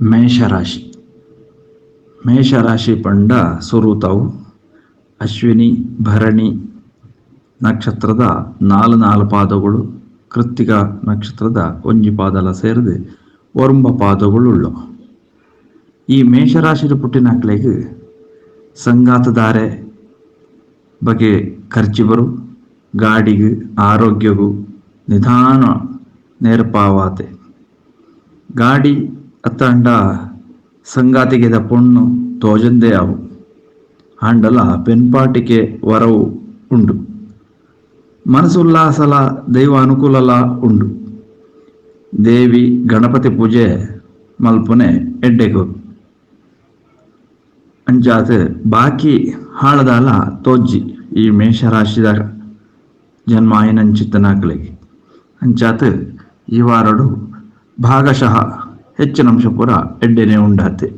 ಮೇಷರಾಶಿ. ಮೇಷರಾಶಿ ಪಂಡ ಸುರುತವು ಅಶ್ವಿನಿ ಭರಣಿ ನಕ್ಷತ್ರದ ನಾಲ್ ನಾಲ್ ಪಾದಗಳು, ಕೃತ್ತಿಕ ನಕ್ಷತ್ರದ ಒಂಜಿ ಪಾದಲ ಸೇರ್ದ್ ಒರ್ಂಬ ಪಾದಗಳು ಉಳ್ಳೋ. ಈ ಮೇಷರಾಶಿಡ್ ಪುಟ್ಟಿನಕ್ಲೆಗ್ ಸಂಗಾತದಾರೆ ಬಗೆ ಖರ್ಚಿ ಬರು, ಗಾಡಿಗ್ ಆರೋಗ್ಯಗು ನಿಧಾನ ನೇರ್ಪಾವಾತೆ. ಗಾಡಿ ಅತ್ತಂಡ ಸಂಗಾತಿಗೆದ ಪೊಣ್ಣು ತೋಜಂದೆ ಆವು, ಆಂಡಲ ಪೆನ್ಪಾಟಿಕೆ ವರವು ಉಂಡು. ಮನಸುಲ್ಲಾಸಲ ದೈವ ಅನುಕೂಲಲ ಉಂಡು. ದೇವಿ ಗಣಪತಿ ಪೂಜೆ ಮಲ್ಪುನೆ ಎಡ್ಡೆಗು. ಅಂಚಾದ್ ಬಾಕಿ ಹಾಳದಾಲ ತೋಜ್ಜಿ ಈ ಮೇಷರಾಶಿದ ಜನ್ಮ ಆಯಿನಂಚಿತ್ತನಾಕ್ಲೆಗ್. ಅಂಚಾದ್ ಈ ವಾರಡು ಭಾಗಶಃ ಹೆಚ್ಚಿನ ಅಂಶ ಪೂರ ಎಡ್ಡೆನೆ ಉಂಡಾತೆ.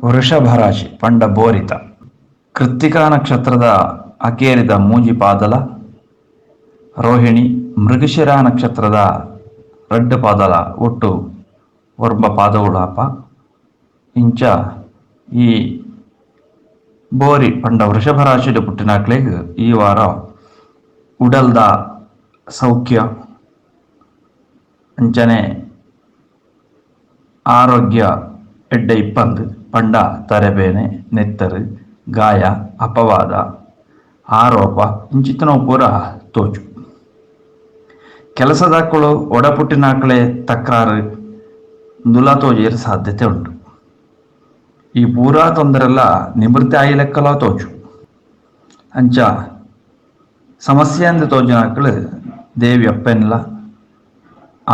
ವೃಷಭ ರಾಶಿ ಪಂಡ ಬೋರಿತ ಕೃತ್ತಿಕಾ ನಕ್ಷತ್ರದ ಅಕೇರಿದ ಮೂಜಿ ಪಾದಲ, ರೋಹಿಣಿ ಮೃಗಶಿರ ನಕ್ಷತ್ರದ ರಡ್ಡ್ ಪಾದಲ ಒಟ್ಟು ಒರ್ಂಬ ಪಾದವುಳಾಪ. ಇಂಚ ಈ ಬೋರಿ ಪಂಡ ವೃಷಭ ರಾಶಿಡ್ ಪುಟ್ಟಿನಕ್ಲೆಗ್ ಈ ವಾರ ಉಡಲ್ದ ಸೌಖ್ಯ ಅಂಚನೆ ಆರೋಗ್ಯ ಎಡ್ಡೆ ಇಪ್ಪಂದ್. ಪಂಡ ತರೆಬೇನೆ, ನೆತ್ತರ್, ಗಾಯ, ಅಪವಾದ, ಆರೋಪ ಇಂಚಿತ್ತಿನವು ಪೂರ ತೋಜು. ಕೆಲಸದಕುಲು ಒಡಪುಟ್ಟಿನಕ್ಲೆ ತಕ್ರಾರು ಇಂದುಲಾ ತೋಜಿಯೆರೆ ಸಾಧ್ಯತೆ ಉಂಡು. ಈ ಪೂರಾ ತೊಂದರೆಲ ನಿವೃತ್ತಿ ಆಯಿಲೆಕ್ಕಲಾ ತೋಜು. ಅಂಚ ಸಮಸ್ಯೆ ಅಂದ್ ತೋಜುನಕುಲು ದೇವಿ ಅಪ್ಪೆನ್ಲ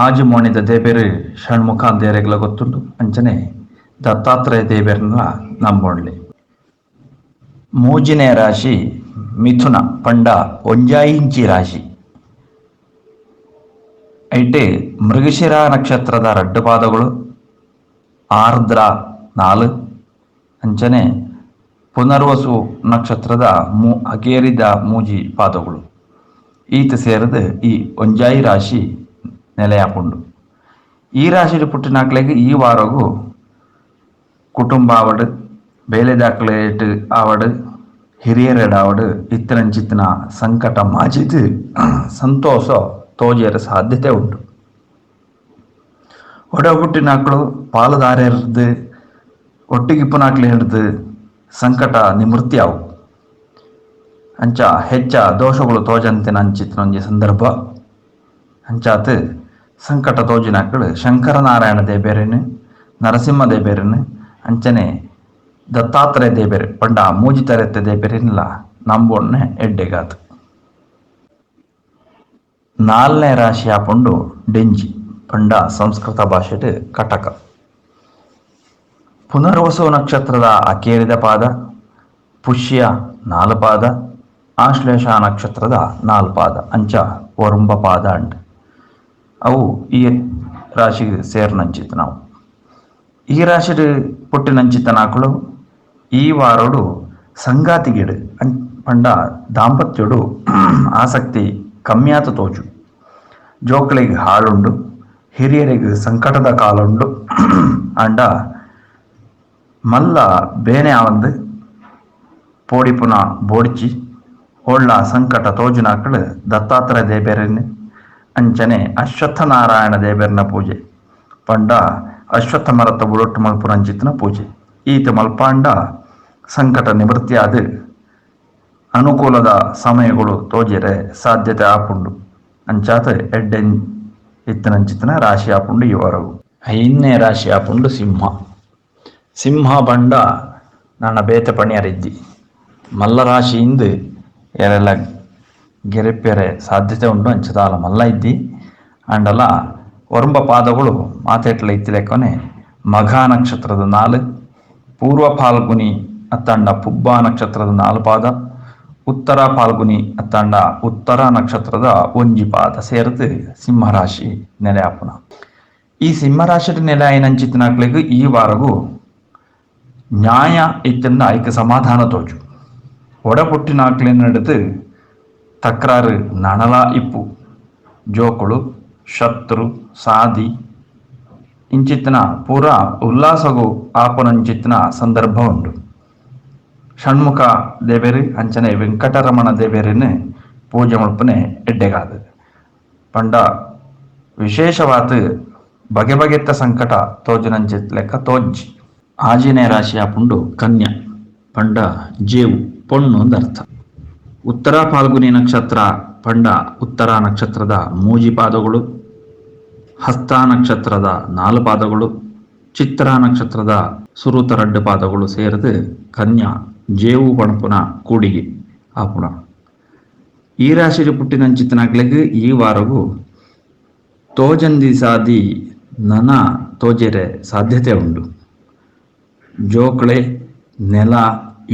ಆಜಿ ಮೋಣಿದ ದೇಬೆರ್ ಷಣ್ಮುಖ ದೇರೆಗ್ಲ ಗೊತ್ತುಂಡು. ಅಂಚನೆ ದತ್ತಾತ್ರೇಯ ದೇಬೆರ್ನ್ಲ ನಂಬೊನ್ಲೆ. ಮೂಜಿನೇ ರಾಶಿ ಮಿಥುನ ಪಂಡ ಒಂಜಾಯಿಂಚಿ ರಾಶಿ. ಐಟೆ ಮೃಗಶಿರ ನಕ್ಷತ್ರದ ರಡ್ಡ್ ಪಾದಗಳು, ಆರ್ದ್ರ ನಾಲ್, ಅಂಚನೆ ಪುನರ್ವಸು ನಕ್ಷತ್ರದ ಅಕೇರಿದ ಮೂಜಿ ಪಾದಗಳು ಈತ ಸೇರ್ದ್ ಈ ಒಂಜಾಯಿ ರಾಶಿ ನೆಲೆಯಾಪುಂಡು. ಈ ರಾಶಿಡ್ ಪುಟ್ಟಿನಕ್ಲೆಗ್ ಈ ವಾರೊಗು ಕುಟುಂಬ ಆವಡ್, ಬೇಲೆದಾಕ್ಲೆಟ್ ಆವಡ್, ಹಿರಿಯರೆಡಾವಡ್ ಇತ್ತಿನಂಚಿತ್ತಿನ ಸಂಕಟ ಮಾಜಿದ್ ಸಂತೋಷ ತೋಜೆರೆ ಸಾಧ್ಯತೆ ಉಂಡು. ಒಡಪುಟ್ಟಿನಕುಲು ಪಾಲುದಾರೆರ್ದ್ ಒಟ್ಟಿಗಿಪ್ಪುನಕ್ಲೆರ್ದ್ ಸಂಕಟ ನಿವೃತ್ತಿ ಆವು. ಅಂಚ ಹೆಚ್ಚ ದೋಷಗಳು ತೋಜಂತಿನ ಅಂಚಿತ್ತಿನ ಒಂಜಿ ಸಂದರ್ಭ. ಅಂಚಾತ್ ಸಂಕಟ ತೋಜಿನಕುಲು ಶಂಕರನಾರಾಯಣ ದೇಬೆರೆನ್, ನರಸಿಂಹ ದೇಬೆರೆನ್, ಅಂಚನೆ ದತ್ತಾತ್ರೇಯ ದೇಬೆರ್ ಪಂಡ ಮೂಜಿ ತರೆತ್ತ ದೇಬೆರೆನ್ಲ ನಂಬೊನ್ನೆ ಎಡ್ಡೆಗಾತ್. ನಾಲ್ನೇ ರಾಶಿ ಆಪುಂಡು ಡೆಂಜಿ ಪಂಡ ಸಂಸ್ಕೃತ ಭಾಷೆಡ್ ಕಟಕ. ಪುನರ್ವಸು ನಕ್ಷತ್ರದ ಅಕೇರಿದ ಪಾದ, ಪುಷ್ಯ ನಾಲ್ ಪಾದ, ಆಶ್ಲೇಷ ನಕ್ಷತ್ರದ ನಾಲ್ ಪಾದ, ಅಂಚ ಒರುಂಬ ಪಾದ ಅಂಡ್ ಅವು ಈ ರಾಶಿಗ್ ಸೇರ್ನಂಚಿತ್ತು. ನಾವು ಈ ರಾಶಿಡ್ ಪುಟ್ಟಿನಂಚಿತ್ತನಾಕುಲು ಈ ವಾರೊಡು ಸಂಗಾತಿಗಿಡ್ ಪಂಡ ದಾಂಪತ್ಯೊಡು ಆಸಕ್ತಿ ಕಮ್ಮಿಯಾತ ತೋಜು. ಜೋಕ್ಲೆಗ್ ಹಾಳುಂಡು, ಹಿರಿಯರಿಗೆ ಸಂಕಟದ ಕಾಲುಂಡು. ಆಂಡ ಮಲ್ಲ ಬೇನೆ ಆವಂದ್, ಪೋಡಿಪುನ ಬೋಡ್ಚಿ. ಓಳ್ಳ ಸಂಕಟ ತೋಜುನಕುಲು ದತ್ತಾತ್ರೇಯ ದೇಬೆರೆನ್ ಅಂಚನೆ ಅಶ್ವತ್ಥನಾರಾಯಣ ದೇಬೆರ್ನ ಪೂಜೆ ಪಂಡ ಅಶ್ವತ್ಥ ಮರತ ಬುಡೊಟ್ಟು ಮಲ್ಪುನಂಚಿತ್ತಿನ ಪೂಜೆ ಈತ ಮಲ್ಪಾಂಡ ಸಂಕಟ ನಿವೃತ್ತಿಯಾದ್ ಅನುಕೂಲದ ಸಮಯಗಳು ತೋಜೆರೆ ಸಾಧ್ಯತೆ ಆಪುಂಡು. ಅಂಚಾತ್ ಎಡ್ಡೆ ಇತ್ತಿನಂಚಿತ್ತಿನ ರಾಶಿ ಆಪುಂಡು ಈ ವಾರವು. ಐನ್ನೇ ರಾಶಿ ಆಪುಂಡು ಸಿಂಹ. ಸಿಂಹ ಪಂಡ ನನ ಬೇತೆ ಪಣಿಯರಿಜ್ಜಿ, ಮಲ್ಲ ರಾಶಿ ಇಂದ್ ಏರೆಲ್ಲ ಗೆರೆಪ್ಯರೆ ಸಾಧ್ಯತೆ ಉಂಡು. ಅಂಚ ದಾಲ ಮಲ್ಲ ಇದ್ದಿ ಆಂಡಲ ಒರುಂಬ ಪಾದಗಳು ಮಾತೆಟ್ಲ ಇತ್ತಿಲೆಕ್ಕನೆ ಮಘ ನಕ್ಷತ್ರದ ನಾಲ್, ಪೂರ್ವ ಫಾಲ್ಗುನಿ ಅತ್ತಾಂಡ ಪುಬ್ಬ ನಕ್ಷತ್ರದ ನಾಲ್ ಪಾದ, ಉತ್ತರ ಫಾಲ್ಗುನಿ ಅತ್ತಾಂಡ ಉತ್ತರ ನಕ್ಷತ್ರದ ಒಂಜಿ ಪಾದ ಸೇರ್ದ್ ಸಿಂಹರಾಶಿ ನೆಲೆ ಆಪುನ. ಈ ಸಿಂಹರಾಶಿ ನೆಲೆ ಆಯಿನಂಚಿತ್ತಿನಕ್ಲೆಗ್ ಈ ವಾರಗು ನ್ಯಾಯ ಇತ್ತಿಂಡ ಐಕ್ ಸಮಾಧಾನ ತೋಜು. ಒಡಪುಟ್ಟಿನಕ್ಲೆನ ತಕ್ರಾರು ನನಲ ಇಪ್ಪು. ಜೋಕುಳು, ಶತ್ರು, ಸಾದಿ ಇಂಚಿತ್ತಿನ ಪೂರ ಉಲ್ಲಾಸೊಗು ಆಪುನಂಚಿತ್ತಿನ ಸಂದರ್ಭ ಉಂಡು. ಷಣ್ಮುಖ ದೇವೆರ್ ಅಂಚನೆ ವೆಂಕಟರಮಣ ದೇವೆರೆನ್ ಪೂಜೆ ಮಲ್ಪುನೆ ಎಡ್ಡೆಗಾದ್. ಪಂಡ ವಿಶೇಷವಾದ್ ಬಗೆ ಬಗೆತ್ತ ಸಂಕಟ ತೋಜುನಂಚಿತ್ತಿ ಲೆಕ್ಕ ತೋಜ್ಜಿ. ಆಜಿನೇ ರಾಶಿ ಆಪುಂಡು ಕನ್ಯಾ ಪಂಡ ಜೇವು ಪೊಣ್ಣು ಅಂದ್ ಅರ್ಥ. ಉತ್ತರ ಫಾಲ್ಗುನಿ ನಕ್ಷತ್ರ ಪಂಡ ಉತ್ತರ ನಕ್ಷತ್ರದ ಮೂಜಿ ಪಾದಗಳು, ಹಸ್ತ ನಕ್ಷತ್ರದ ನಾಲ್ ಪಾದಗಳು, ಚಿತ್ರ ನಕ್ಷತ್ರದ ಸುರುತ ರಡ್ಡ್ ಪಾದಗಳು ಸೇರ್ದ್ ಕನ್ಯಾ ಜೇವು ಪನ್ಪುನ ಕೂಡಿಗೆ ಆಪುನ. ಈ ರಾಶಿಡ್ ಪುಟ್ಟಿನಂಚಿತ್ತಿನಕ್ಲೆಗ್ ಈ ವಾರೊಗು ತೋಜಂದಿ ಸಾದಿ ನನ ತೋಜೆರೆ ಸಾಧ್ಯತೆ ಉಂಡು. ಜೋಕ್ಲೆ ನೆಲ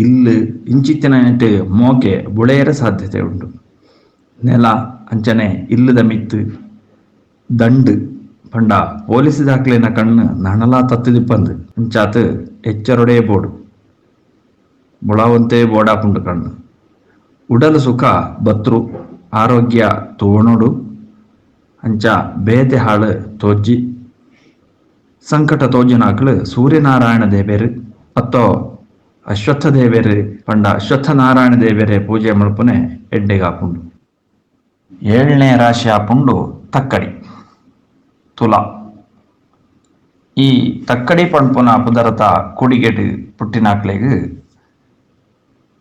ಇಲ್ಲ್ ಇಂಚಿತ್ತಿನೈಟ್ ಮೋಕೆ ಬುಳೆಯೆರೆ ಸಾಧ್ಯತೆ ಉಂಡು. ನೆಲ ಅಂಚನೆ ಇಲ್ಲ್ದ ಮಿತ್ತ್ ದಂಡ್ ಪಂಡ ಪೊಲೀಸ್ದಕ್ಲೆನ ಕಣ್ಣ್ ನನಲ ತತ್ತ್ದಿಪ್ಪಂದ್. ಅಂಚಾತ್ ಎಚ್ಚರೊಡೇ ಬೋಡು. ಬುಳಾವೊಂತೇ ಬೋಡಾಪುಂಡು ಕಣ್ಣ್. ಉಡಲ್ ಸುಖ ಬತ್ರು ಆರೋಗ್ಯ ತೂವೊನೊಡು. ಅಂಚ ಬೇತೆ ಹಾಳ್ ತೋಜ್ಜಿ. ಸಂಕಟ ತೋಜುನಾಕ್ಲು ಸೂರ್ಯನಾರಾಯಣ ದೇವೆರ್ ಅತ್ತೋ ಅಶ್ವತ್ಥ ದೇವೆರ್ ಪಂಡ ಅಶ್ವತ್ಥ ನಾರಾಯಣ ದೇವೆರೆ ಪೂಜೆ ಮಲ್ಪುನೆ ಎಡ್ಡೆಗಾಪುಂಡು. ಏಳನೇ ರಾಶಿ ಆಪುಂಡು ತಕ್ಕಡಿ ತುಲಾ. ಈ ತಕ್ಕಡಿ ಪನ್ಪುನ ಪುದರ್ದ ಕೂಡಿಗೆಡ್ ಪುಟ್ಟಿನಾಕ್ಲೆಗ್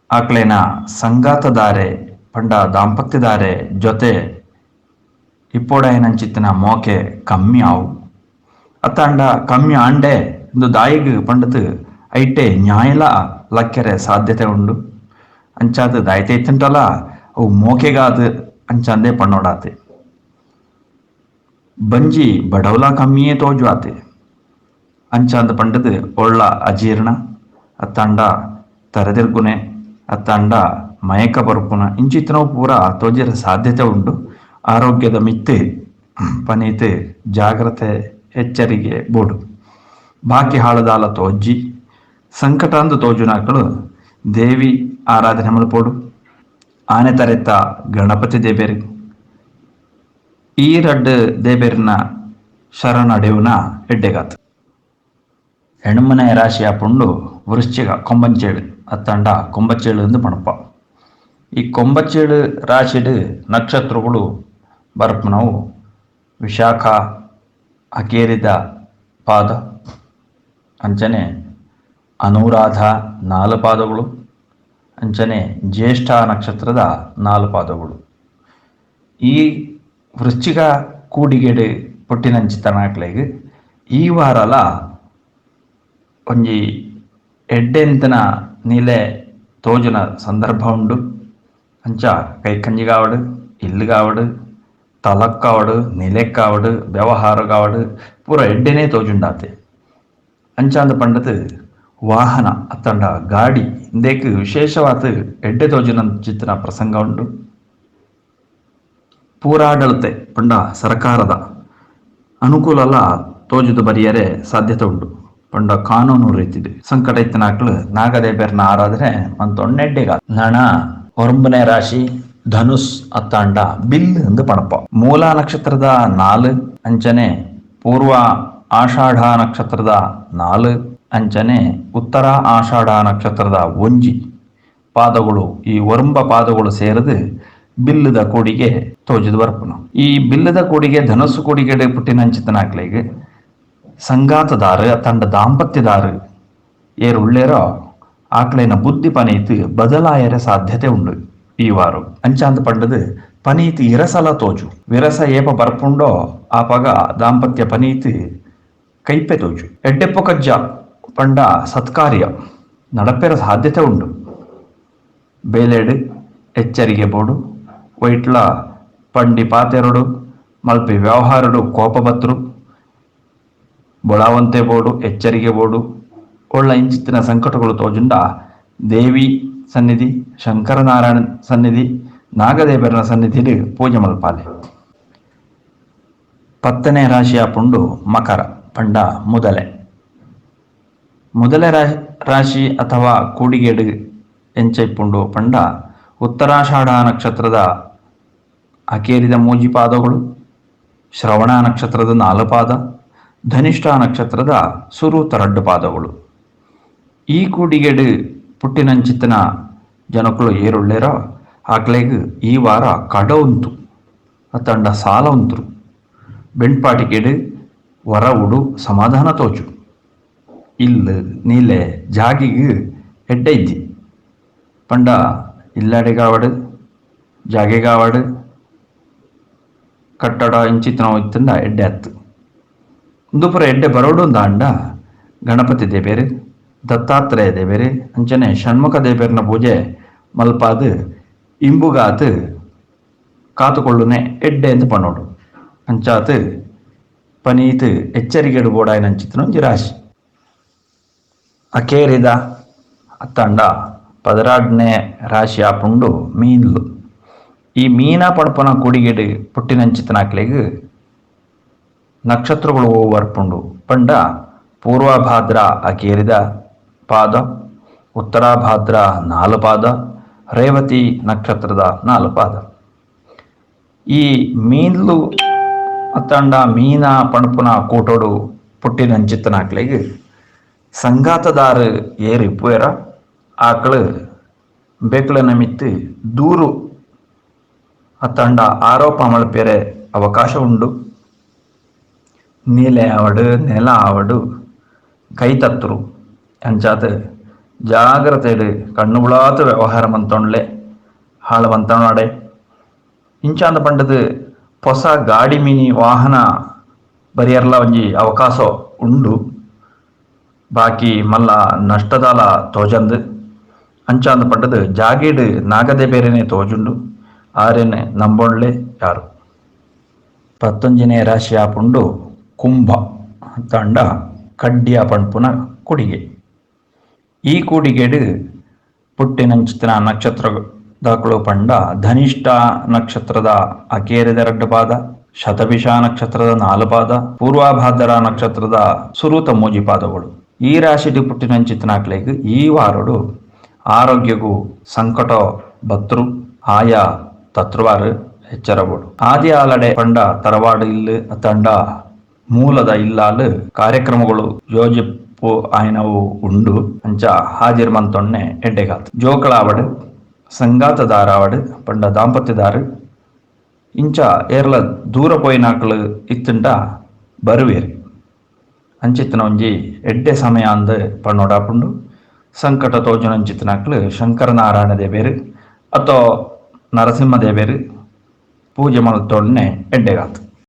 ಆಕ್ಲೆನ ಸಂಗಾತದಾರೆ ಪಂಡ ದಾಂಪತ್ಯದಾರೆ ಜೊತೆ ಇಪ್ಪೊಡಾಯಿನಂಚಿತ್ತಿನ ಮೋಕೆ ಕಮ್ಮಿ ಆವು. ಅತ್ತಾಂಡ ಕಮ್ಮಿ ಆಂಡೆ ಉಂದು ದಾಯೆಗ್ ಪಂಡ್ದ್ ಐಟೆ ನ್ಯಾಯಲ ಲಕ್ಕೆರೆ ಸಾಧ್ಯತೆ ಉಂಡು. ಅಂಚಾದ್ ದಾಯ್ತೆ ಇತ್ತ್ಂಡಲ ಅವು ಮೋಕೆಗಾದ್ ಅಂಚಾಂದೇ ಪಣ್ಣೊಡಾತೆ. ಬಂಜಿ ಬಡವುಲಾ ಕಮ್ಮಿಯೇ ತೋಜುವಾತೆ. ಅಂಚಾಂದ್ ಪಂಡ್ದ್ ಒಳ್ಳ ಅಜೀರ್ಣ ಅತ್ತಾಂಡ ತರೆದಿರ್ಗುನೆ ಅತ್ತಾಂಡ ಮಯಕ ಬರ್ಪುನ ಇಂಚಿತ್ತಿನವು ಪೂರ ತೋಜೆರೆ ಸಾಧ್ಯತೆ ಉಂಡು. ಆರೋಗ್ಯದ ಮಿತ್ತ್ ಪನೀತ್ ಜಾಗ್ರತೆ ಎಚ್ಚರಿಗೆ ಬೋಡು. ಬಾಕಿ ಹಾಳುದಾಲ ತೋಜ್ಜಿ. ಸಂಕಟಾಂದ್ ತೋಜುನಾಕುಲು ದೇವಿ ಆರಾಧನೆ ಮಲ್ಪೊಡು. ಆನೆ ತರೆತ್ತ ಗಣಪತಿ ದೇವೆರ್ ಈ ರಡ್ಡ್ ದೇವೆರ್ನ ಶರಣಡೆವುನ ಎಡ್ಡೆಗಾತ್. ಎಣ್ಮನೆ ರಾಶಿ ಆಪುಂಡು ವೃಶ್ಚಿಕ ಕೊಂಬಂಚೇಳು ಅತ್ತಾಂಡ ಕೊಂಬಚೇಳು ಅಂದ್ ಪಣಪ. ಈ ಕೊಂಬಚೇಳು ರಾಶಿಡ್ ನಕ್ಷತ್ರಗಳು ಬರ್ಪುನವು ವಿಶಾಖ ಅಕೇರಿದ ಪಾದ ಅಂಚನೆ ಅನುರಾಧ ನಾಲ್ ಪಾದಗಳು ಅಂಚನೆ ಜ್ಯೇಷ್ಠ ನಕ್ಷತ್ರದ ನಾಲ್ ಪಾದಗಳು. ಈ ವೃಶ್ಚಿಕ ಕೂಡಿಗೆಡ್ ಪುಟ್ಟಿನಂಚಿತ್ತನಾಕ್ಲೆಗ್ ಈ ವಾರಲ ಒಂಜಿ ಎಡ್ಡೆಂತಿನ ನಿಲೆ ತೋಜುನ ಸಂದರ್ಭ ಉಂಡು. ಅಂಚ ಕೈಕಂಜಿಗಾವಡ್ ಇಲ್ಲ್ಗಾವಡ್ ತಲಕ್ಕಾವಡ್ ನಿಲೆಕ್ಕಾವಡ್ ವ್ಯವಹಾರಗಾವಡ್ ಪೂರ ಎಡ್ಡೆನೇ ತೋಜುಂಡಾತೆ. ಅಂಚಾಂದ್ ಪಂಡ್ದ್ ವಾಹನ ಅತ್ತಂಡ ಗಾಡಿ ಇಂದೆಕ್ ವಿಶೇಷವಾದ್ ಎಡ್ಡೆ ತೋಜುನಂಚಿತ್ತಿನ ಪ್ರಸಂಗ ಉಂಡು. ಪೂರಾಡಳಿತೆ ಪಂಡ ಸರಕಾರದ ಅನುಕೂಲಲ ತೋಜುದು ಬರಿಯರೆ ಸಾಧ್ಯತೆ ಉಂಡು. ಪಂಡ ಕಾನೂನು ರೀತಿಡ್ ಸಂಕಟ ಇತ್ತಿನಕ್ಲ್ ನಾಗದೇವೆರ್ನ ಆರಾಧನೆ ಮಂತೊಂಡ ಎಡ್ಡೆಗಾದ್. ನನ ಒರುಂಬನೆ ರಾಶಿ ಧನುಸ್ ಅತ್ತಾಂಡ ಬಿಲ್ಲ್ ಇಂದ್ ಪಣಪ. ಮೂಲ ನಕ್ಷತ್ರದ ನಾಲ್ ಅಂಚನೆ ಪೂರ್ವ ಆಷಾಢ ನಕ್ಷತ್ರದ ನಾಲ್ ಅಂಚನೆ ಉತ್ತರ ಆಷಾಢ ನಕ್ಷತ್ರದ ಒಂಜಿ ಪಾದಗಳು ಈ ಒರುಂಬ ಪಾದಗಳು ಸೇರ್ದ್ ಬಿಲ್ಲುದ ಕೂಡಿಗೆ ತೋಜುದು ಬರ್ಪುನು. ಈ ಬಿಲ್ಲುದ ಕೂಡಿಗೆ ಧನಸ್ಸು ಕೂಡಿಗೆಡ್ ಪುಟ್ಟಿನಂಚಿತ್ತಿನಕ್ಲೆಗ್ ಸಂಗಾತದಾರ್ ಅತ್ತಂಡ ದಾಂಪತ್ಯದಾರ್ ಏರ್ ಉಲ್ಲೆರೋ ಆಕ್ಲೆನ ಬುದ್ಧಿ ಪನೀತ್ ಬದಲಾಯೆರೆ ಸಾಧ್ಯತೆ ಉಂಡು ಈ ವಾರೊ. ಅಂಚಾಂದ್ ಪಂಡ್ದ್ ಪನೀತ್ ಇರಸಲ ತೋಜು. ವಿರಸ ಏಪ ಬರ್ಪುಂಡೋ ಆಪಗ ದಾಂಪತ್ಯ ಪನೀತ್ ಕೈಪೆ ತೋಜು. ಎಡ್ಡೆಪ್ಪು ಕಜ್ಜ ಪಂಡ ಸತ್ಕಾರ್ಯ ನಡಪೆರೆ ಸಾಧ್ಯತೆ ಉಂಡು. ಬೇಲೆಡ್ ಎಚ್ಚರಿಗೆ ಬೋಡು. ಒಯಿಟ್ಲ ಪಂಡಿ ಪಾತೆರೊಡು ಮಲ್ಪಿ ವ್ಯವಹಾರೊಡು ಕೋಪ ಬತ್ರು. ಬೊಳಾವಂತೆ ಬೋಡು ಎಚ್ಚರಿಗೆ ಬೋಡು. ಒಳ್ಳ ಇಂಚಿತ್ತಿನ ಸಂಕಟಗಳು ತೋಜುಂಡ ದೇವಿ ಸನ್ನಿಧಿ ಶಂಕರನಾರಾಯಣ ಸನ್ನಿಧಿ ನಾಗದೇವರನ ಸನ್ನಿಧಿಡ್ ಪೂಜೆ ಮಲ್ಪಾಲೆ. ಪತ್ತನೇ ರಾಶಿ ಆಪುಂಡು ಮಕರ ಪಂಡ ಮುದಲೆ. ಮುದಲೆ ರಾಶಿ ಅಥವಾ ಕೂಡಿಗೆಡ್ ಎಂಚ ಇಪ್ಪುಂಡು ಪಂಡ ಉತ್ತರಾಷಾಢ ನಕ್ಷತ್ರದ ಅಕೇರಿದ ಮೂಜಿ ಪಾದಗಳು, ಶ್ರವಣ ನಕ್ಷತ್ರದ ನಾಲ್ ಪಾದ, ಧನಿಷ್ಠ ನಕ್ಷತ್ರದ ಸುರೂತ ರಡ್ಡ್ ಪಾದಗಳು. ಈ ಕೂಡಿಗೆಡ್ ಪುಟ್ಟಿನಂಚಿತ್ತಿನ ಜನಕುಲು ಏರುಲ್ಲೆರೋ ಆಕ್ಲೆಗ್ ಈ ವಾರ ಕಡ ಉಂತು ಅತ್ತಂಡ ಸಾಲ ಉಂತುರು. ಬೆಂಡ್ಪಾಟಿಕೆಡ್ ವರ ಉಡು ಸಮಾಧಾನ ತೋಜು. ಇಲ್ಲ್, ನಿಲೆ, ಜಾಗೆಗ್ ಎಡ್ಡೆ ಇಜ್ಜಿ. ಪಂಡ ಇಲ್ಲಡೆಗಾವಡ್ ಜಾಗೆಗಾವಡ್ ಕಟ್ಟಡ ಇಂಚಿತ್ತಿನವು ಇತ್ತ್ಂಡ ಎಡ್ಡೆ ಅತ್ತ್. ಉಂದು ಪೂರ ಎಡ್ಡೆ ಬರೊಡುಂದಾಂಡ ಗಣಪತಿ ದೇಬೆರ್, ದತ್ತಾತ್ರೇಯ ದೇಬೆರ್ ಅಂಚನೆ ಷಣ್ಮುಖ ದೇಬೆರ್ನ ಪೂಜೆ ಮಲ್ಪಾದ್ ಇಂಬುಗಾತ್ ಕಾತುಕೊಳ್ಳುನೆ ಎಡ್ಡೆ ಅಂದ್ ಪನೊಡು. ಅಂಚಾತ್ ಪನೀತ್ ಎಚ್ಚರಿಗೆಡ್ ಬೋಡಾಯಿನಂಚಿತ್ತಿನ ಒಂಜಿ ರಾಶಿ. ಅಕೇರಿದ ಅತ್ತಾಂಡ ಪದಿರಾಡ್ನೆ ರಾಶಿ ಆಪುಂಡು ಮೀನ್ಲು. ಈ ಮೀನ ಪನ್ಪುನ ಕೊಡಿಗೆಡ್ ಪುಟ್ಟಿನಂಚಿತ್ತಿನಕ್ಲೆಗ್ ನಕ್ಷತ್ರಗಳು ಒವು ಬರ್ಪುಂಡು ಪಂಡ ಪೂರ್ವಭಾದ್ರ ಅಕೇರಿದ ಪಾದ, ಉತ್ತರಾಭಾದ್ರ ನಾಲ್ ಪಾದ, ರೇವತಿ ನಕ್ಷತ್ರದ ನಾಲ್ ಪಾದ. ಈ ಮೀನ್ಲು ಅತ್ತಾಂಡ ಮೀನ ಪನ್ಪುನ ಕೂಟೊಡು ಪುಟ್ಟಿನಂಚಿತ್ತಿನಕ್ಲೆಗ್ ಸಂಗಾತದಾರ್ ಏರ್ ಇಪ್ಪುವೆರ ಆಕಳು ಬೇಕುಲೆನ ಮಿತ್ತ್ ದೂರು ಅತ್ತಾಂಡ ಆರೋಪ ಮಲ್ಪೆರೆ ಅವಕಾಶ ಉಂಡು. ನೀಲೆ ಆವಡ್ ನೆಲ ಆವಡ್ ಕೈ ತತ್ತುರು. ಅಂಚಾದ್ ಜಾಗ್ರತೆಡ್ ಕಣ್ಣು ಬುಳಾತ್ ವ್ಯವಹಾರ ಮಂತೊಂಡ್ಲೆ ಹಾಳು ಮಂತೊನಡೆ. ಇಂಚಾಂದ್ ಪಂಡ್ದ್ ಪೊಸ ಗಾಡಿ ಮಿನಿ ವಾಹನ ಬರಿಯರ್ಲ ಒಂಜಿ ಅವಕಾಶ ಉಂಡು. ಬಾಕಿ ಮಲ್ಲ ನಷ್ಟದಾಲ ತೋಜಂದ್. ಅಂಚಾಂದ್ ಪಂಡ್ದ್ ಜಾಗೆಡ್ ನಾಗದೇಬೆರೆನೆ ತೋಜುಂಡು. ಆರೆನ್ ನಂಬೊಂಡ್ಲೆ ಯಾರು. ಪತ್ತೊಂಜಿನೇ ರಾಶಿ ಆಪುಂಡು ಕುಂಭ ಅತ್ತಾಂಡ ಕಡ್ಯ ಪನ್ಪುನ ಕೊಡಿಗೆ. ಈ ಕೂಡಿಗೆಡ್ ಪುಟ್ಟಿನಂಚಿತ್ತಿನ ನಕ್ಷತ್ರದಾಕುಲು ಪಂಡ ಧನಿಷ್ಠ ನಕ್ಷತ್ರದ ಅಕೇರಿದ ರಡ್ಡ್ ಪಾದ, ಶತಭಿಷ ನಕ್ಷತ್ರದ ನಾಲ್ ಪಾದ, ಪೂರ್ವಭಾದ್ರ ನಕ್ಷತ್ರದ ಸುರೂತ ಮೂಜಿ ಪಾದಗಳು. ಈ ರಾಶಿಡ್ ಪುಟ್ಟಿನಂಚಿತ್ತಿನಕ್ಲೆಗ್ ಈ ವಾರೊಡು ಆರೋಗ್ಯಗು ಸಂಕಟೊ ಬತ್ರು ಆಯ ತತ್ರುವಾರ್ ಎಚ್ಚರ ಬೋಡು. ಆದಿ ಆಲಡೆ ಪಂಡ ತರವಾಡು ಇಲ್ಲ್ ಅತ್ತಂಡ ಮೂಲದ ಇಲ್ಲಾಲ್ ಕಾರ್ಯಕ್ರಮಗಳು ಯೋಜಿಪ್ಪು ಆಯಿನವು ಉಂಡು. ಅಂಚ ಹಾಜಿರ್ ಮಂತೊಣ್ಣೆ ಎಡ್ಡೆಗಾತ್. ಜೋಕುಲಾವಡ್ ಸಂಗಾತದಾರಾವಡ್ ಪಂಡ ದಾಂಪತ್ಯದಾರ್ ಇಂಚ ಏರ್ಲ ದೂರ ಪೋಯಿನಾಕ್ಲು ಇತ್ತ್ಂಡ ಬರುವೆರ್. ಅಂಚಿತ್ತಿನ ಒಂಜಿ ಎಡ್ಡೆ ಸಮಯ ಅಂದ್ ಪನೊಡಾಪುಂಡು. ಸಂಕಟ ತೋಜುನಂಚಿತ್ತಿನಕ್ಲು ಶಂಕರನಾರಾಯಣ ದೇವೆರ್ ಅತ್ತೋ ನರಸಿಂಹ ದೇವೆರ್ ಪೂಜೆ ಮಲ್ತೊಣ್ಣೆ ಎಡ್ಡೆಗಾತ್.